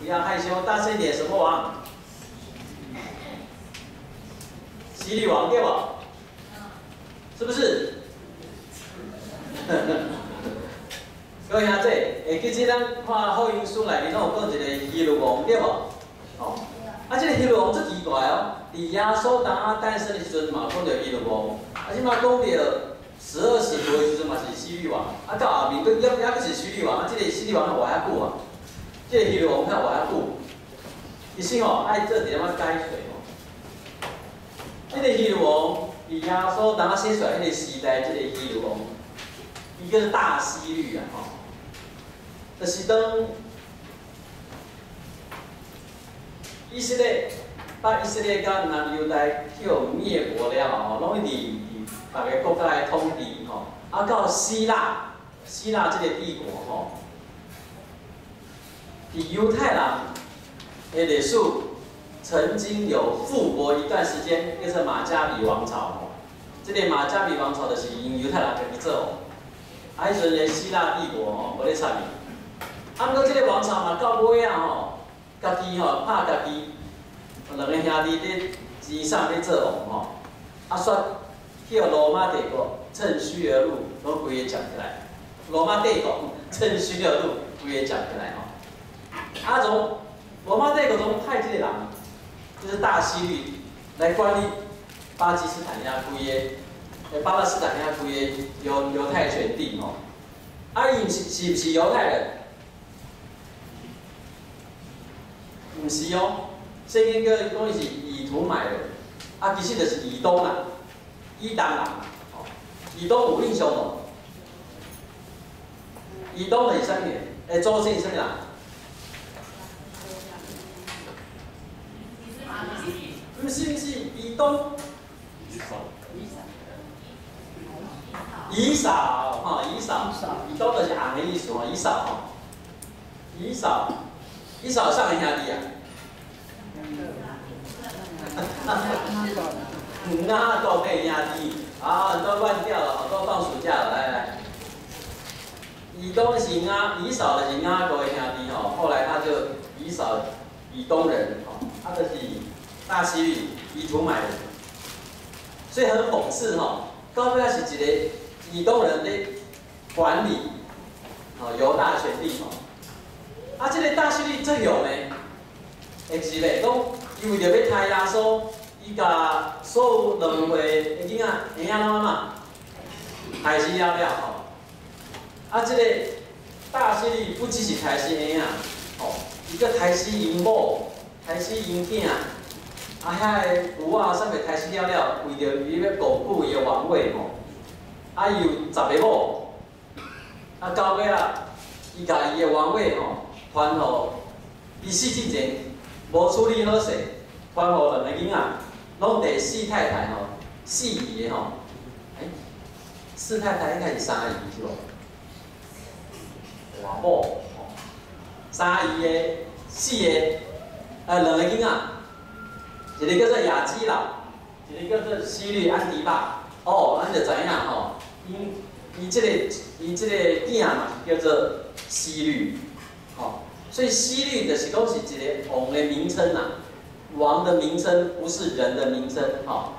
不要害羞，大聲一點，什麼王？希律王對不？是不是？各位兄弟，會記得咱看福音書內面攏有講一个希律王對無？哦，啊，這个希律王足奇怪哦，佇耶穌當仔誕生的時陣嘛講著希律王，啊，這擺講著十二使徒的時陣嘛是希律王，啊，到後面閣猶猶閣是希律王，啊，這个希律王活遐久啊，這个希律王較活遐久，其實吼愛做一點仔解說吼。這个希律王佇耶穌當仔生出來彼个時代，這个希律王，伊叫做大希律啊吼，就是當以色列把以色列佮南猶大去予滅國了後吼，攏一直佇別个國家的統治吼，啊到希臘，希臘這个帝國吼，佇猶太人的歷史曾經有復國一段時間，叫做馬加比王朝吼。這个馬加比王朝就是𪜶猶太人家己做王，啊，彼陣的希臘帝國吼無咧插伊，啊，毋過這个王朝嘛到尾仔吼，家己吼拍家己，兩个兄弟咧爭啥欲做王吼，啊，煞去予羅馬帝國趁虛而入，攏規个占起來。羅馬帝國趁虛而入，規个占起來吼。啊，從羅馬帝國從派這個人，就是大希律來管理巴基斯坦遐規个，巴勒斯坦遐規个猶太全地吼。啊，伊是毋是猶太人？毋是哦，聖經叫伊講伊是以土買人，啊，其實就是以東啦，以東人，吼，以東有印象無？以東是啥物人？欸，祖先是啥物人？毋是毋是，以東。以掃吼，以掃，以東就是紅的意思吼，以掃吼，以掃，以掃啥个兄弟啊？雅各的兄弟，啊，都亂掉了，都放暑假了，來來。以東是雅，以掃就是雅各的兄弟吼，後來他就以掃以東人吼，他就是大希律以土買人，所以很諷刺吼，到尾是一個以東人咧管理，吼猶大全地吼，啊，這個大希律最勇的，會記袂？講伊為著欲刣耶穌，伊共所有2歲的囡仔，嬰仔攏按怎？刣死了了吼。啊，這個大希律不只是刣死嬰仔，吼，伊閣刣死𪜶某，刣死𪜶囝，啊，遐个牛仔啥物刣死了了，為著伊欲鞏固伊的王位吼。啊，伊有10個某，啊，到尾仔，伊共伊的王位吼，傳予伊死之前無處理好勢，傳予兩個囡仔，攏第四太太吼，四姨的吼，欸，四太太應該是三姨是無？外某吼，三姨的四個，兩個囡仔，一個叫做亞基老，一個叫做希律安提帕。哦，咱就知影吼，伊這個囝嘛是叫做希律，吼，所以希律就是講是一個王的名稱啦，王的名稱不是人的名稱，吼。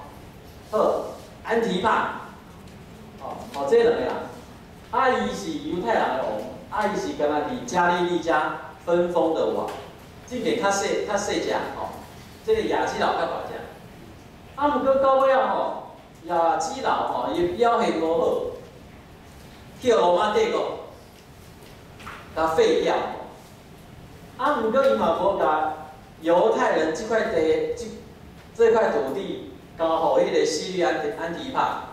好，安提帕，吼，吼，這兩個人，啊，伊是猶太人的王，啊，伊是敢若佇加利利家分封的王，這個較細較細隻，吼，這個亞基老較大隻，啊，毋過到尾仔吼。亞基老吼，伊表現無好，去予羅馬帝國共廢掉。啊，毋過伊嘛無共猶太人這塊地，這塊土地交予彼個希律安提帕。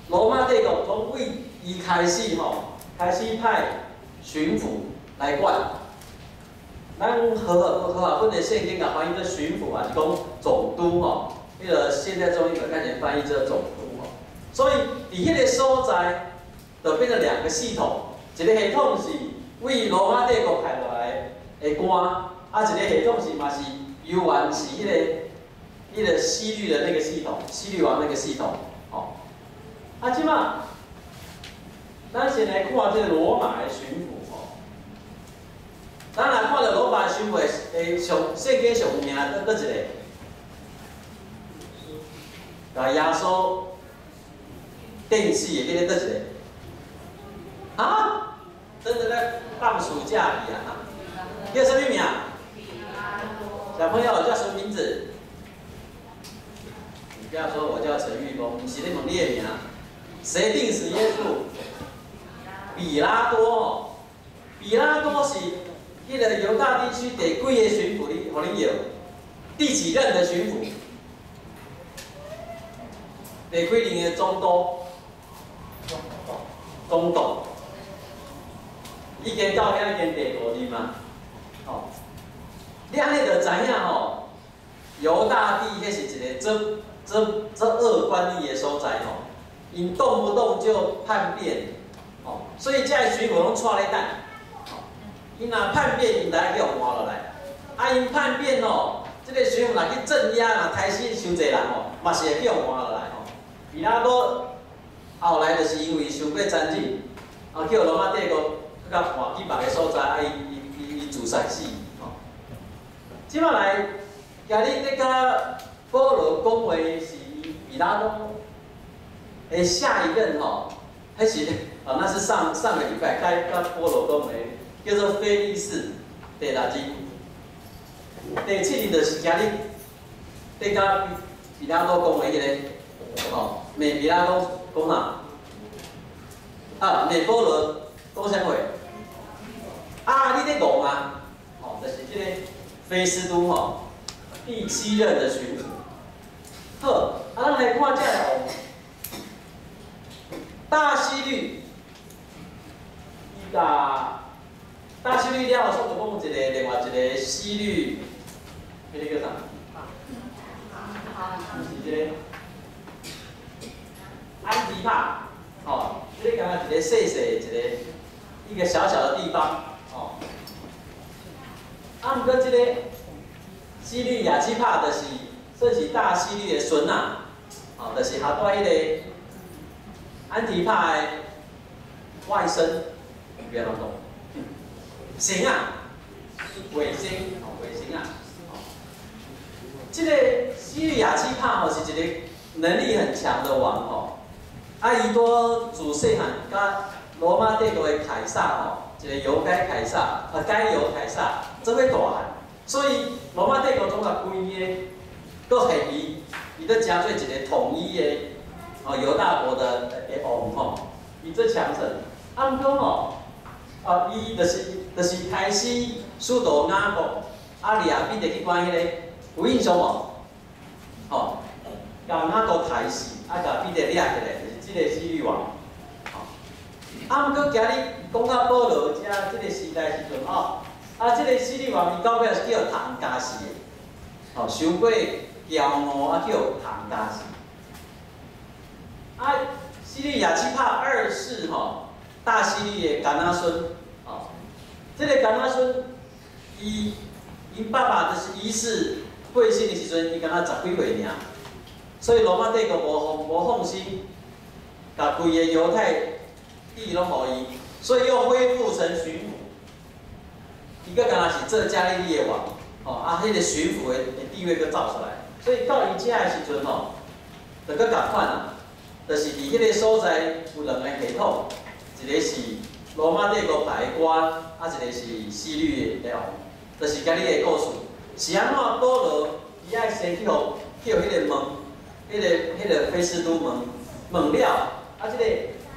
羅馬帝國從位伊開始吼，開始派巡撫來管。咱和合本的聖經共翻譯做巡撫啊，是講總督吼。彼個現代中譯本改成翻譯做總督吼，所以佇彼個所在，就變成兩個系統，一個系統是為羅馬帝國派落來的官，啊，一個系統是嘛是猶原是彼個希律的那個系統，希律王那個系統，吼。啊，這馬，咱先來看這個羅馬的巡撫吼，咱若看著羅馬巡撫的上聖經上有名佗一個？共耶穌釘死的彼個佗一個？啊？真的咧放暑假去啊？叫啥物名？小朋友叫什麼名字？你不要說我叫陳玉峰，毋是咧問你的名。誰釘死耶穌？彼拉多哦，彼拉多是彼个猶大地區第幾個巡撫？你予恁搖？第幾任的巡撫？第幾任的總督？總督。已經到遐已經第五任嘛？哦，你按呢就知影吼，猶大地彼是一个足足足惡管理的所在吼，𪜶動不動就叛變，哦，所以這个巡撫攏掣咧等，哦，𪜶若叛變，𪜶來去予換落來，啊，𪜶叛變哦，這个巡撫若去鎮壓，若刣死傷濟人吼，嘛是會去予換落來吼。彼拉多後來就是因為傷過殘忍，啊，去予羅馬帝國閣共換去別个所在，啊，伊伊伊伊自殺死，吼。這擺來，今日咧共保羅講話是彼拉多的下一任吼，彼是哦，那是上上個禮拜該共保羅講話，叫做腓力斯，第六任。第七任就是今日咧共彼拉多講話彼个，吼，罵彼拉多講啥？啊，罵保羅講啥話？啊，你咧戇啊？吼，就是這个菲斯都吼，第七任的巡撫。好，啊，咱來看這个王，大希律，伊共大希律了後，煞閣講一個另外一個希律，彼个叫啥？毋是這个安提帕，吼，這个敢若一个細細一个一個小小的地方，吼。啊，毋過這個希律亞基帕就是算是大希律的孫仔，吼，就是下帶彼个安提帕的外甥，袂曉講，神啊，外甥，吼，外甥啊，吼，這個希律亞基帕吼是一個能力很強的王吼，啊，伊拄自細漢佮羅馬帝國的凱撒吼，一個猶該凱撒，啊，該猶凱撒做伙大漢，所以羅馬帝國總共規个閣下伊，伊閣成做一個統一的哦猶大國的王吼，伊足強盛。啊，毋過吼，啊，伊就是開始使徒雅各，啊，掠彼得去關彼个，有印象無？吼，共雅各刣死，啊，共彼得掠起來，就是這个希律王。吼，啊，毋過今日講到保羅遮這个時代時陣吼，啊，這个希律王伊到尾是去予蟲咬死的，吼，傷過驕傲啊，去予蟲咬死。啊，希律亞基帕二世吼，大希律的囡仔孫，吼，這个囡仔孫，伊𪜶爸爸就是一世過身的時陣，伊敢若十幾歲爾，所以羅馬帝國無放心，共規个猶太地攏予伊，所以又恢復成巡撫。伊閣敢若是做加利利的王，吼，啊，彼个巡撫的地位閣走出來，所以到伊遮的時陣吼，就閣仝款啊，就是佇彼个所在有兩個系統，一個是羅馬帝國派的官，啊，一個是希律的王，就是今日的故事。是按怎保羅伊愛先去予去予彼个問，彼个菲斯都問，問了，啊，這個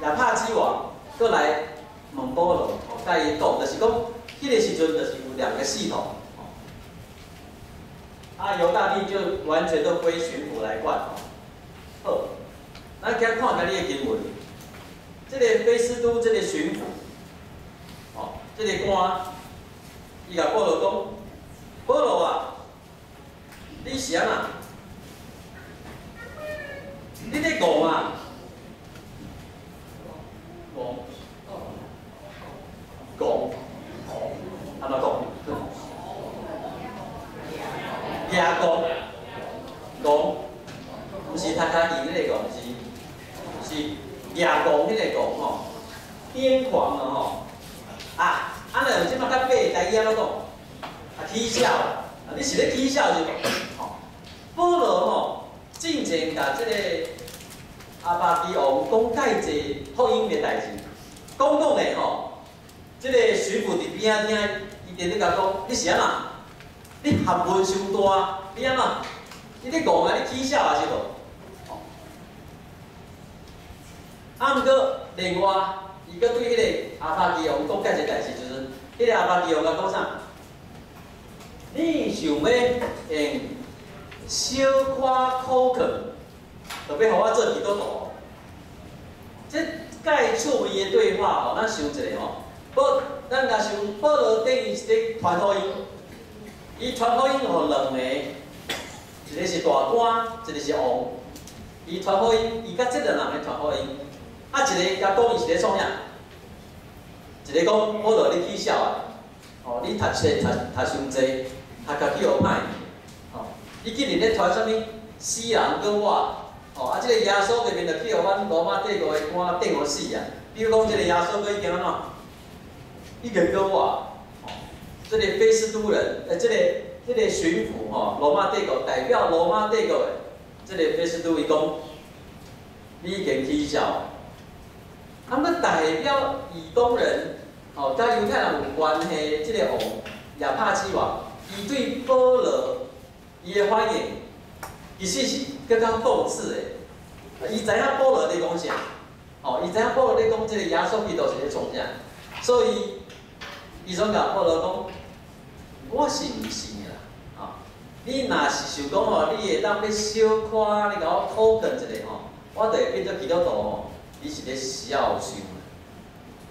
亞帕基王閣來問保羅，吼，共伊講，就是講，彼个時陣就是有兩個系統，啊，猶大地就完全都歸巡撫來管。好，咱今看今日的經文，這个菲斯都這个巡撫，哦，這个官，伊共保羅講，保羅啊，你是按怎？你咧戇啊？戇，戇，按怎講？野戇，戇，毋是讀跤球彼个戇，是野戇彼个戇吼，癲狂啊吼！啊，啊若用這擺較白的台語按怎講？啊，起起痟，啊，你是咧起痟是無？吼，保羅吼，進前共這個亞帕基王講蓋濟福音的代誌，講講的吼，這個巡撫佇邊仔聽，伊直咧共講，你是按怎？你學問傷大，你按怎？你咧戇啊？你起痟啊是無？吼，啊，毋過另外，伊閣對彼個亞帕基王講蓋濟代誌，就是彼個亞帕基王共講啥？你想欲用小可苦勸，就欲予我做基督徒？這蓋趣味的對話吼，咱想一下吼。保，咱若想保羅等於是咧傳福音，伊傳福音予兩个，一个是大官，一个是王。伊傳福音，伊佮這兩人咧傳福音，啊，一个共講伊是咧創啥？一个講保羅你起痟啊！哦，你讀冊讀讀傷濟，讀甲去予歹，吼！你竟然咧傳啥物死人閣活，吼！啊，這個耶穌這邊就去予阮羅馬帝國的官釘予死啊！比如講，這個耶穌閣已經按怎？已經閣活，吼！這個菲斯都人，這個巡撫吼，羅馬帝國代表羅馬帝國的這個菲斯都，伊講，你已經起痟，啊，毋代表以東人，吼，佮猶太人有關係，這個王亞帕基王，伊對保羅伊的反應，其實是閣較諷刺的。伊知影保羅咧講啥，吼，伊知影保羅咧講這個耶穌基督是咧創啥，所以伊總共保羅講，我是毋信的啦，吼，你若是想講吼，你會當欲小可，你共我苦勸一下吼，我就會變做基督徒吼，你是咧痟想啦，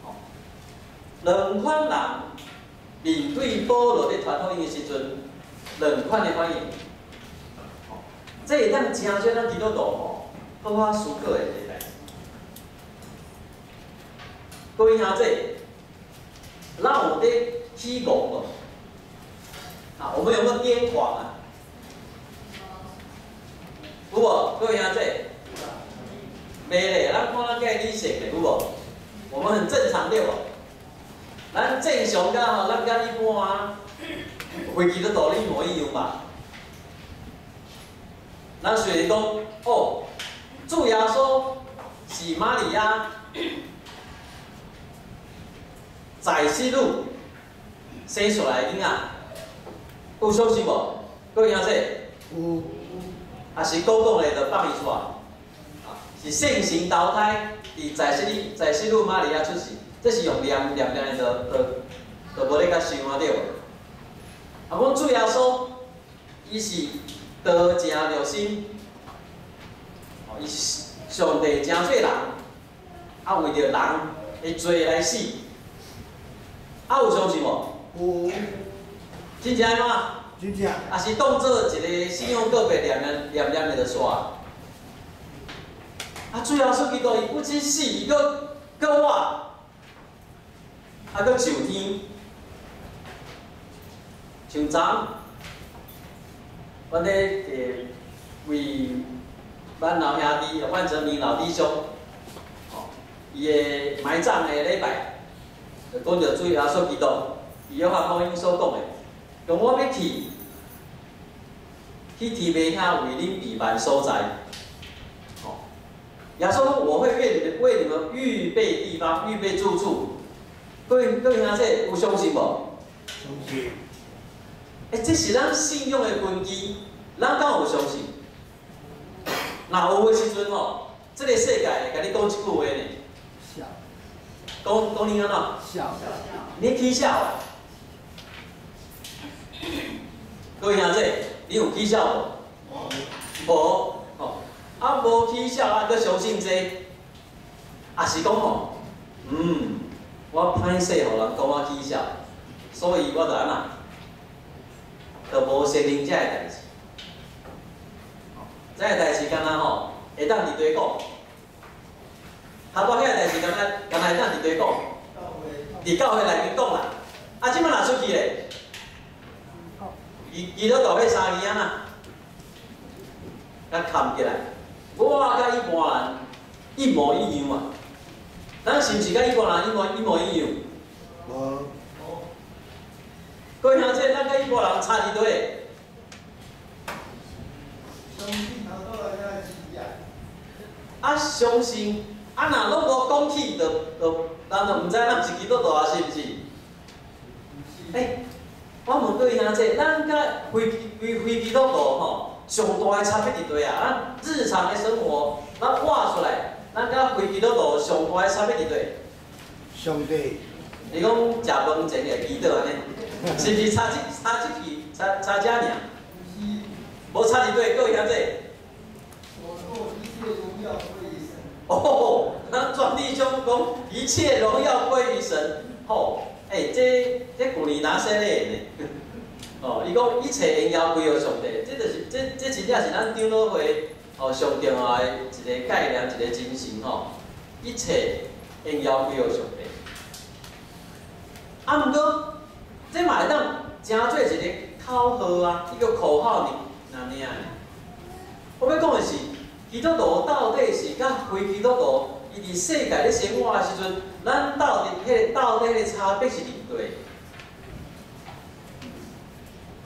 吼，兩款人面對保羅咧傳福音的時陣，兩款的反應，吼，這會當誠少咱基督徒吼，好好思考的一个代誌。各位兄弟，咱有咧起戇無？啊，我們有沒有癲狂啊？有無？各位兄弟，袂咧，咱看咱蓋理性的有無？我們很正常對無？咱正常佮吼，咱佮一般啊，飛機的道理一模一樣吧？咱雖然講，哦，主耶穌是瑪利亞在世女生出來的囡仔，有相信無？各位兄弟，有。也是講講的就放伊出來，啊，是聖神投胎，佇在世女瑪利亞出世，這是用念念念的就無咧共想啊對無？啊，阮主耶穌，伊是道成肉身，哦，伊是上帝成做人，啊，為著人的罪來死，啊，有相信無？有。真正的嗎？真正。也是當做一个信仰告白念念念念的就煞。啊，主耶穌基督伊不止死，伊閣閣活，啊，閣上天。像昨，阮咧為咱老兄弟范哲明老弟兄，吼，伊的埋葬的禮拜，就講著主耶穌基督，伊約翰福音所講的，講我欲去，去天父遐為恁預辦所在，吼，耶穌講我會為你們預備地方，預備住處。各位各位兄弟有相信無？相信。欸，這是咱信仰的根基，咱敢有相信？若有的時陣吼，這個世界會共你講一句話呢？痟。講講你按怎？痟。你起痟啊？各位兄弟，你有起痟無？無。吼，啊無起痟啊，閣相信這個，也是講吼，我歹勢予人講我起痟，所以我就按怎？就無承認這个代誌。這个代誌敢若吼會當佇佗講？頭拄遐个代誌敢若會當佇佗講？佇教會內面講啦。啊，這擺若出去咧，伊咧大歲三年啊，共崁起來，我佮一般人一模一樣啊。咱是毋是佮一般人一模一模一樣？無。各位兄弟，咱佮一希伯人差伫佗？相信頭拄仔遐是啊。啊，相信啊，若攏無講起，就人就毋知咱是基督徒啊，是毋是？欸，我問各位兄弟，咱佮非基督徒吼，上大的差別佇佗啊？咱日常的生活，咱活出來，咱佮非基督徒上大的差別佇佗？上帝。你講食飯前會祈禱按呢？是毋是差這去差這爾？無差佇佗，各位兄弟。我做一切榮耀歸於神。哦，咱莊弟兄講一切榮耀歸於神。吼，欸，這舊年哪說的呢？哦，伊講一切榮耀歸予上帝，這就是這真正是咱長老會哦上重要的一個概念，一個精神吼。一切榮耀歸予上帝。啊，毋過這嘛會當成做一個口號啊，一個口號爾爾呢。我欲講的是，基督徒到底是佮非基督徒，伊佇世界咧生活的時陣，咱到底彼個差別是佇佗？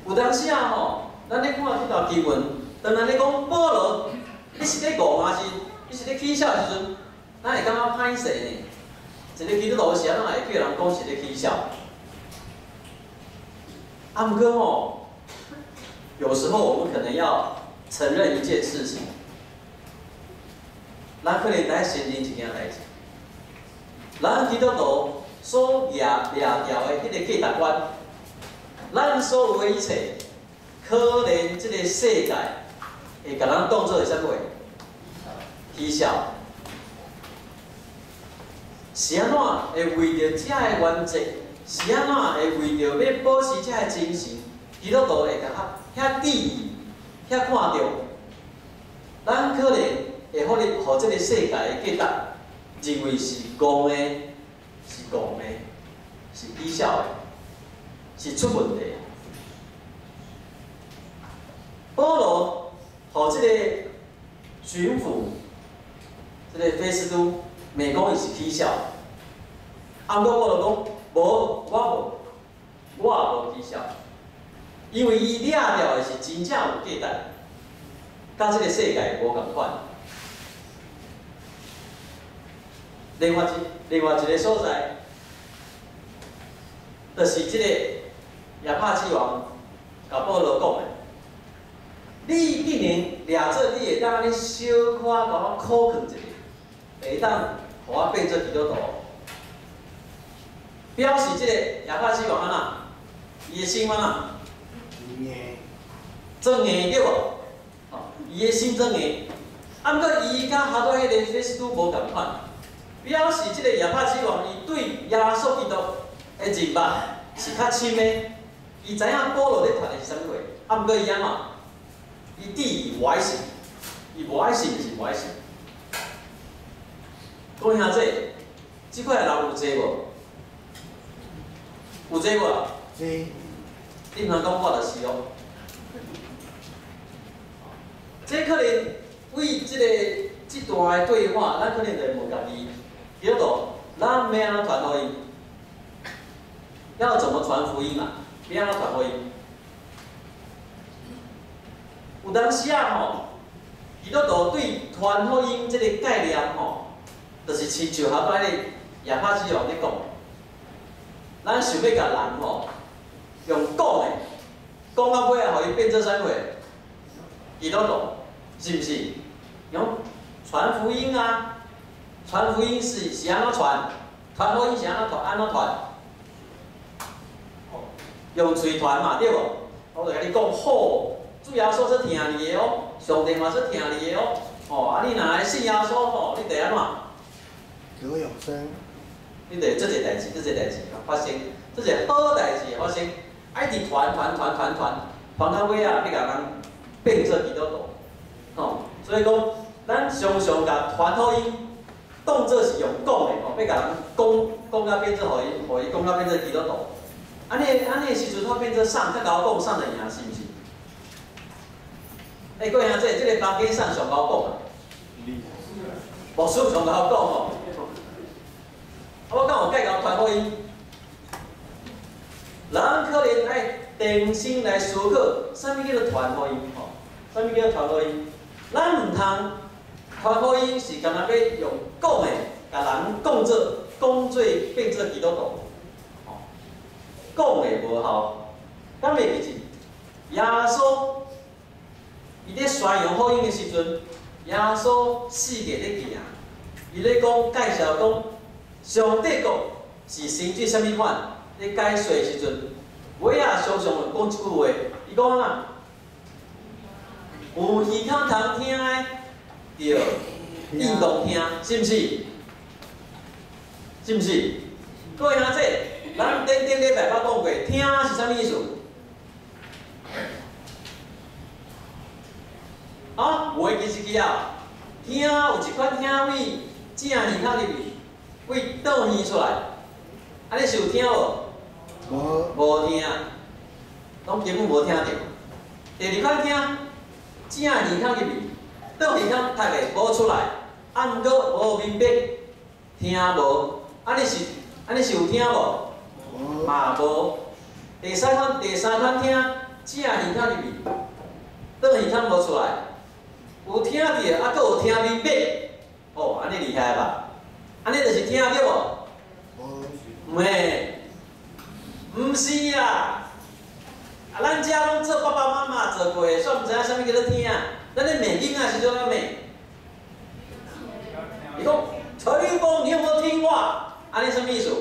有當時啊吼，咱咧看這段經文，當咱咧講保羅，你是咧戇還是你是咧起痟的時陣，咱會感覺歹勢呢？一個基督徒是按怎會叫人講是咧起痟？啊，毋過吼，有時候我們可能要承認一件事情，咱可能愛承認一件代誌，咱基督徒所掠牢的彼個價值觀，咱所有的一切，可能這個世界會共咱當做是啥物？起痟。是按怎會為著這个原則？是按怎會為著欲保持這个精神？基督徒會共較遐注意、遐看重，咱可能會予你予這個世界的價值認為是戇的，是戇的，是起痟的，是出問題。保羅予這個巡撫，這個菲斯都罵講伊是起痟，啊，毋過保羅講無，我無，我也無起痟，因為伊掠牢的是真正有價值，佮這個世界無仝款。另外一個所在，就是這個亞帕次王共保羅講的，你竟然掠做你會當按呢小可共我苦勸一下，會當予我變做基督徒，表示這個亞帕次王按怎？伊的心按怎？硬。裝硬對無？吼，伊的心裝硬，啊，毋過伊佮哈多彼個菲斯都無仝款，表示這個亞帕次王伊對耶穌基督的認捌是較深的，伊知影保羅咧傳的是啥物貨，啊，毋過伊按怎？伊致意無愛信，伊無愛信就是無愛信。講兄弟，這款的人有濟無？有濟無？濟。你毋通講我就是哦。這可能為這段的對話，咱可能就會問家己：基督徒，咱欲按怎傳福音？要怎麼傳福音啊？欲按怎傳福音？有當時啊吼，基督徒對傳福音這個概念吼，就是親像頭擺咧亞帕次王咧講，咱想欲共人吼用講的，講到尾啊，予伊變做啥物？基督徒，是毋是？用傳福音啊，傳福音是按怎傳？傳福音是按怎傳？按怎傳？用喙傳嘛，對無？我就共你講好，主耶穌足疼你的哦，上帝嘛足疼你的哦。哦，啊，你若來信耶穌吼，你就按怎？得永生。你就會足濟代誌，足濟代誌發生，足濟好代誌發生。啊，一直傳傳傳傳傳，傳到尾仔，欲共人變做基督徒，吼。所以講，咱常常共傳福音當做是用講的吼，欲共人講講甲變做，予伊講甲變做基督徒。按呢按呢時陣，我變做送，較𠢕講送會贏，是毋是？欸，各位兄弟，這個房間送上𠢕講啊？牧師上𠢕講吼。啊，我敢有蓋𠢕傳福音？人可能愛重新來思考，啥物叫做傳福音？吼，啥物叫做傳福音？咱毋通傳福音是干焦欲用講的，共人講做講做變做基督徒，吼，講的無效。敢會記得？耶穌伊咧宣揚福音的時陣，耶穌四界咧行，伊咧講介紹講上帝國是生做啥物款？咧解說的時陣，尾仔常常會講這句話，伊講啊，有耳孔通聽的，著應當聽，是毋是？是毋是？各位兄弟，咱頂頂禮拜捌講過，聽是啥物意思？啊，無會記是記啊？聽有一款聽為正耳孔入去，為倒耳出來，按呢是有聽無？無。無聽，攏根本無聽著。第二款聽，正耳孔入去，倒耳孔讀的無出來，啊，毋過無明白，聽無，按呢是有聽無？無。嘛無。第三款聽，正耳孔入去，倒耳孔無出來，有聽著，啊，閣有聽明白，哦，按呢厲害吧？按呢就是聽對無？無。毋是，毋是啦。啊，咱遮攏做爸爸媽媽做過的，煞毋知影啥物叫做聽。咱咧罵囡仔時陣按怎罵？伊講陳玉峰，你有沒有聽話？按呢啥物意思？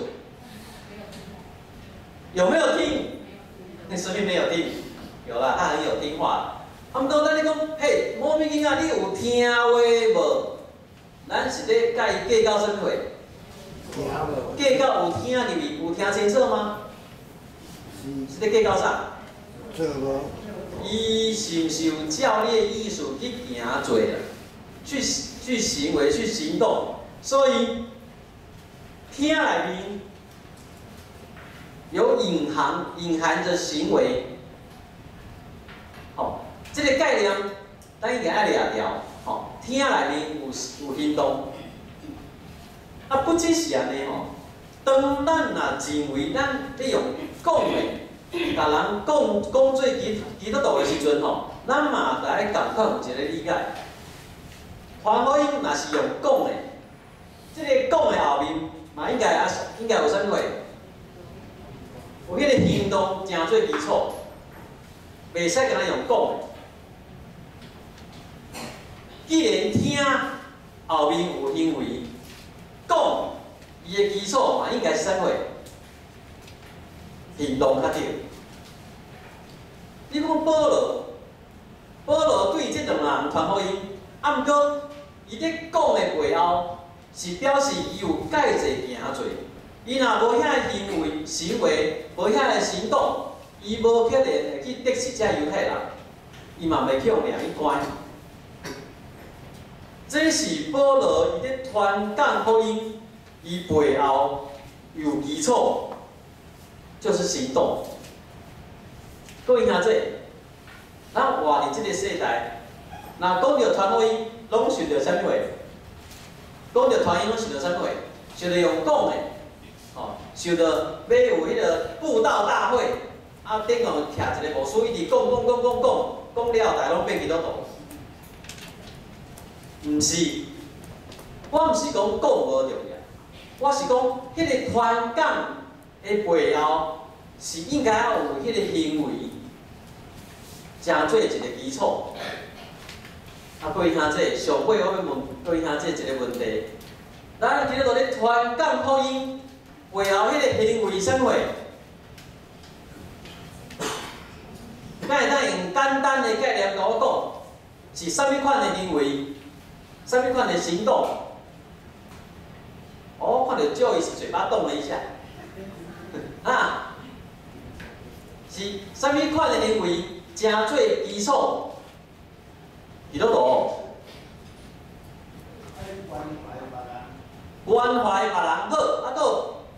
有沒有聽？你身邊沒有聽？有啦，他很有聽話。啊，毋過咱咧講，嘿，某物囡仔，你有聽話無？咱是咧共伊計較啥物話？聽無？計較有聽入去，有聽清楚嗎？是。是咧計較啥？做無？伊是毋是有照你的意思去行做啦？去行為，去行動。所以聽內面有隱含著行為。吼，這個概念咱應該愛掠著。吼，聽內面有行動。啊，不只是按呢吼，當咱若認為咱咧用講的，共人講講做基督徒的時陣吼，咱嘛愛仝款有一個理解。傳福音若是用講的，這個講的後面嘛應該啊應該有啥物貨？有彼個行動成做基礎，袂使干焦用講的。既然聽後面有行為，講伊的基礎嘛應該是啥物貨？行動較對。你講保羅，保羅對這兩人傳福音，啊，毋過伊咧講的背後是表示伊有蓋濟行做。伊若無遐个行為，無遐个行動，伊無可能會去得勝這猶太人，伊嘛袂去予掠去關。這是保羅伊咧傳講福音，伊背後有基礎，就是行動。各位兄弟，咱活佇這個世代，若講著傳福音，攏想著啥物話？講著傳福音，攏想著啥物話？想著用講的，吼，想著欲有彼個布道大會，啊，頂懸徛一個牧師，一直講講講講講，講了後，大家攏變基督徒。毋是，我毋是講講無重要，我是講彼個傳講的背後是應該要有彼個行為，成做一個基礎。啊，各位兄弟，上尾我欲問各位兄弟一個問題：咱基督徒咧傳講福音背後彼個行為啥物貨？敢會當用簡單的概念共我講，是啥物款的行為？啥物款的行動？哦，看著 Joyce 嘴巴動了一下，啊，是啥物款的行為成做基礎？基督徒關懷別人，關懷別人好，啊，閣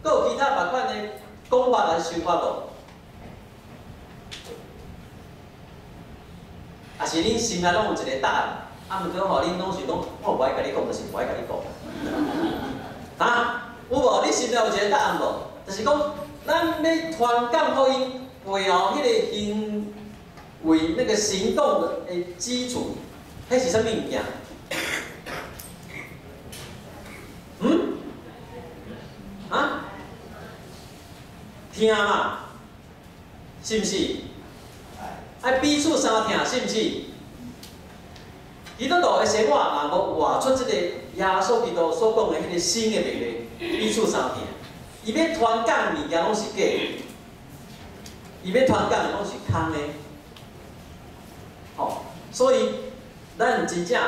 有其他別款的講法還是想法無？啊是恁心內攏有一個答案，啊，毋過吼，恁攏是講，我無愛共你講，就是無愛共你講。啊，有無？你心內有一個答案無？就是講，咱欲傳講福音，背後彼个行為那個行動的基礎，彼是啥物物件？嗯？啊？疼嘛？是毋是？愛彼此相疼，是毋是？基督徒的生活若無活出這個耶穌基督所講的彼個新的命令，彼此相疼。伊欲傳講物件攏是假的，伊欲傳講的攏是空的。吼，所以咱真正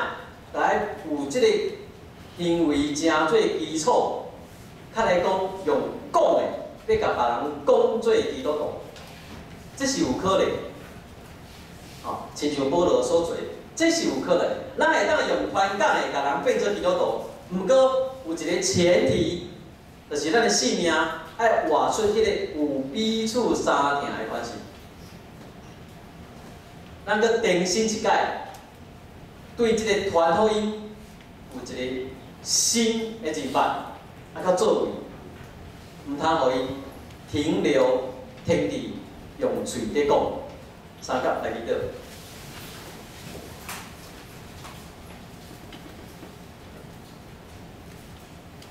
來有這個行為成做基礎，較來講用講的，欲共別人講做基督徒，這是有可能。吼，親像保羅所做，這是有可能。咱會當用傳講的，共人變做基督徒，毋過有一個前提，就是咱的生命愛活出彼個有彼此相疼的關係。咱閣重新一擺，對這個傳福音有一個新的認識，啊，佮作為，毋通予伊停留停滯，用喙咧講，相佮來祈禱。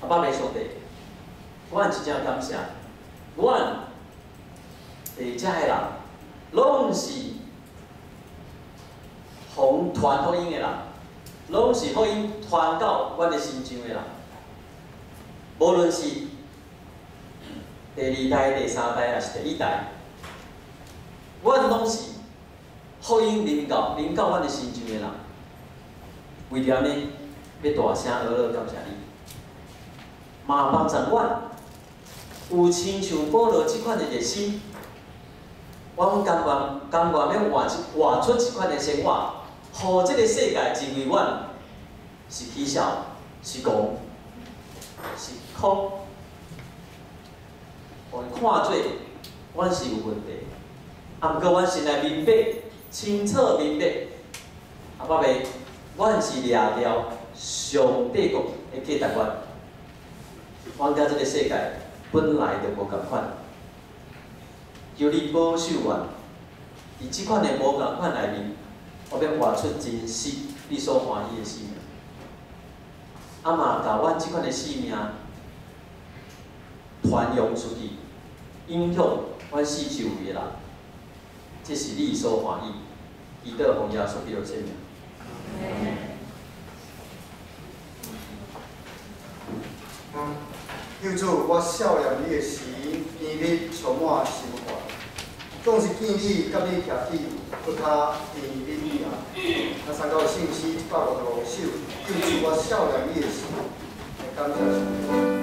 阿爸母上帝，阮真正感謝，阮佇遮的人，攏是予傳福音的人，攏是福音傳到阮的身上的人。無論是第二代、第三代，抑是第一代，阮攏是福音臨到阮的身上的人。為著按呢，欲大聲咿咿感謝你，嘛幫助阮有親像保羅這款的熱心，阮甘願欲活出這款的生活，予這個世界認為阮是起痟、是戇、是空，予𪜶看做阮是有問題。啊，毋過阮心內明白，清楚明白，阿爸母，阮是掠著上帝國的價值觀。阮佮這個世界本來就無仝款，求你保守阮，佇這款的無仝款內面，我欲活出真實你所歡喜的生命。啊嘛，共阮這款的生命傳揚出去，影響阮四周圍的人，這是你所歡喜。祈禱奉耶穌基督聖名。救主，我少年你的時，甜蜜充滿心肝。總是見你佮你徛起，閣較甜蜜啊！咱參考聖詩155首，救主，我少年你的時，感謝上帝。